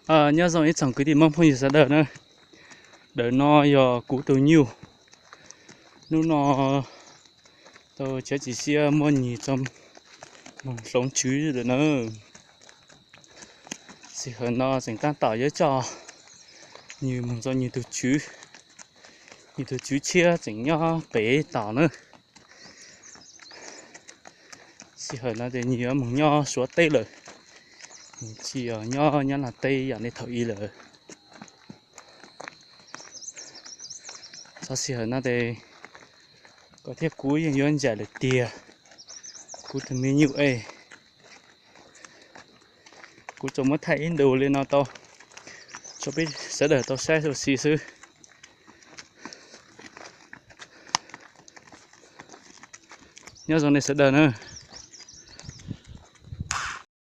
Nyob zoo ib tsoom kwv tij Hmoob phooj ywg sawv daws na. Ntawm no yog kuv tus nyuj. Hnub no tau tshiab tsis siab muaj nyias tso moog hloov tswv lawm na. Sij hawm no tseem tab tom yuav coj nyias moog tso nyias tus tswv, nyias tus tswv tshiab tseem nyob pem tom na. Sij hawm no ces nyias yuav moog nyob Suav teb lawm, tsis yog nyob Nyab Laj teb yam li thaum ub lawm. Txog sij hawm no ces koj thiab kuv yeej yuav ncaim lawm tiag, kuv tus me nyuj es. Kuv tsuas muab thaij ib ntu li no tau, tso peb sawv daws tau saib ua si xwb. Nyob zoo nej sawv daws na.